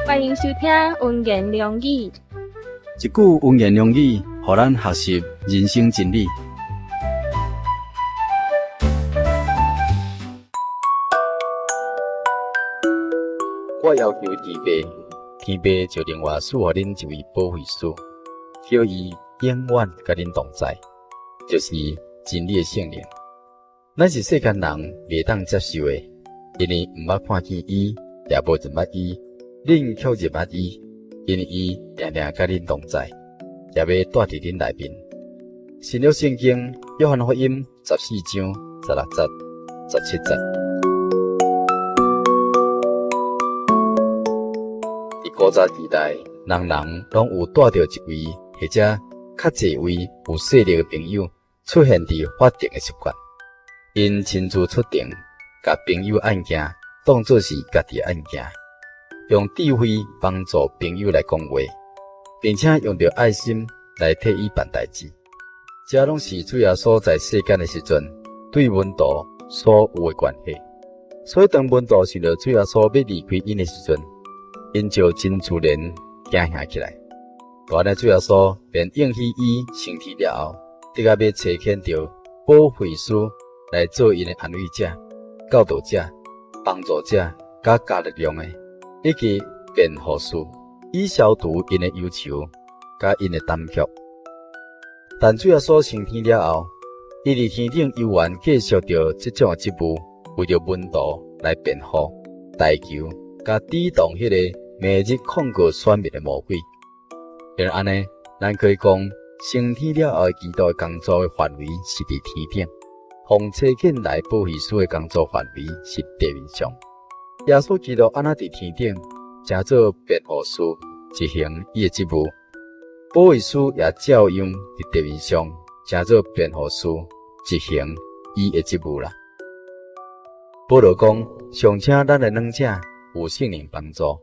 歡迎收聽溫言良語。一句溫言良語，予咱學習人生真理。我要求天父，天父就另外賜予恁一位保惠師，叫伊永遠佮恁同在，就是真理的聖靈。咱是世間人袂當接受的，因為毋捌看見伊，也無認捌伊，恁卻認捌伊，因為伊定定佮恁同在，也欲蹛佇恁內面。新約聖經約翰福音14章16節、17節。佇古早時代，人人攏有帶著一位或者較濟位有勢力的朋友出現佇法庭的習慣。𪜶親自出庭，共朋友案件當做是家己的案件，用智慧幫助朋友來講話，並且用著愛心來替伊辦代誌。這攏是主耶穌在世間的時陣對門徒所有的關係。所以當門徒想著主耶穌欲離開𪜶的時陣，𪜶就真自然驚嚇起來。按呢主耶穌便應許伊升天了後，的確欲差遣著保惠師來做𪜶的安慰者、教導者、幫助者、佮加力量的，以及辯護師，以消除𪜶的憂愁佮𪜶的膽怯。但主耶穌升天了後，伊佇天頂猶原繼續著這種的職務，為著門徒來辯護、代求、佮抵擋彼個每日控告選民的魔鬼。因為按呢，咱可以講，升天了後的基督的工作的範圍是佇天頂，奉差遣來保惠師的工作範圍是地面上。耶穌基督按怎佇天頂，成做辯護師，執行伊的職務；保惠師也照樣佇地面上，成做辯護師，執行伊的職務啦。保羅講，尚且咱的軟者有聖靈幫助，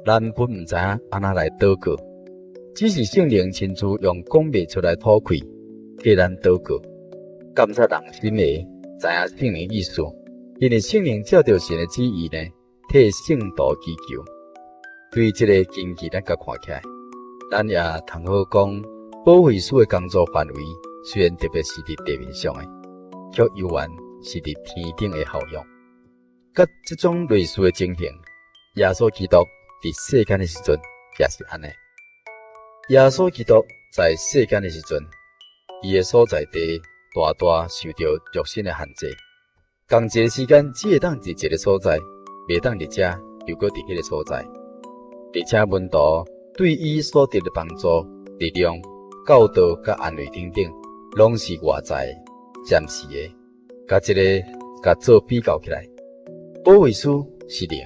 咱本毋知影按怎來禱告，只是聖靈親自用講袂出來吐氣，替咱禱告。監察人心的，知影聖靈意思，因為聖靈照著神的旨意呢，替聖徒祈求。對這个經節，咱共看起來，咱也通好講，保惠師的工作範圍雖然特別是佇地面上的，卻猶原是佇天頂的效用。佮這種類似的情形，耶穌基督佇世間的時陣也是按呢。耶穌基督在世間的時陣，伊的所在地大大受著肉身的限制，仝一个時間只會當佇一个所在，袂當佇遮又閣佇彼个所在。而且門徒對伊所得的幫助、力量、教導佮安慰等等，攏是外在、暫時的，共這个共做比較起來，保惠師是靈，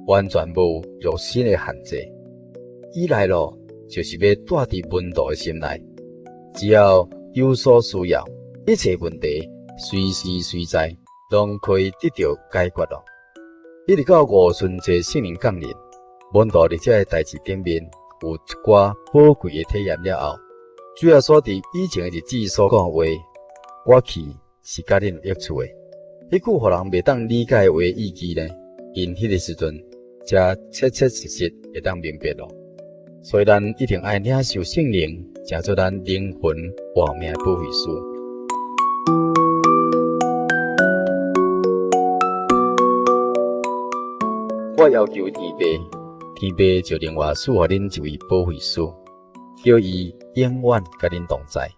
完全無肉身的限制。伊來咯，就是欲蹛佇門徒的心內，只要有所需要，一切問題隨時隨在攏可以得著解決咯。一直到五旬節聖靈降臨，門徒佇這个代誌頂面有一寡寶貴的體驗了後，主耶穌佇以前的日子所講的話，我去是佮恁有益處的。彼句予人袂當理解的話意義呢？𪜶彼个時陣才切切實實會當明白咯。所以咱一定愛領受聖靈，成做咱靈魂活命的保惠師。我要求天父，天父就另外賜予恁一位保惠師，叫伊永遠佮恁同在，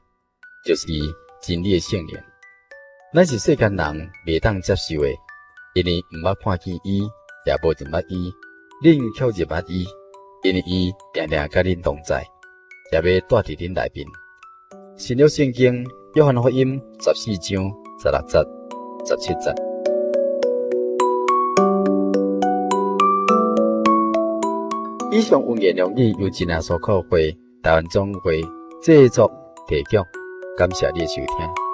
就是真理的聖靈。咱是世間人袂當接受的，因為毋捌看見伊，也無認捌伊，恁卻認捌伊，因為伊定定佮恁同在，也欲蹛佇恁內面。新約聖經約翰福音14章16節、17節。以上溫言良語由真耶穌教會台灣總會製作提供，感謝你的收聽。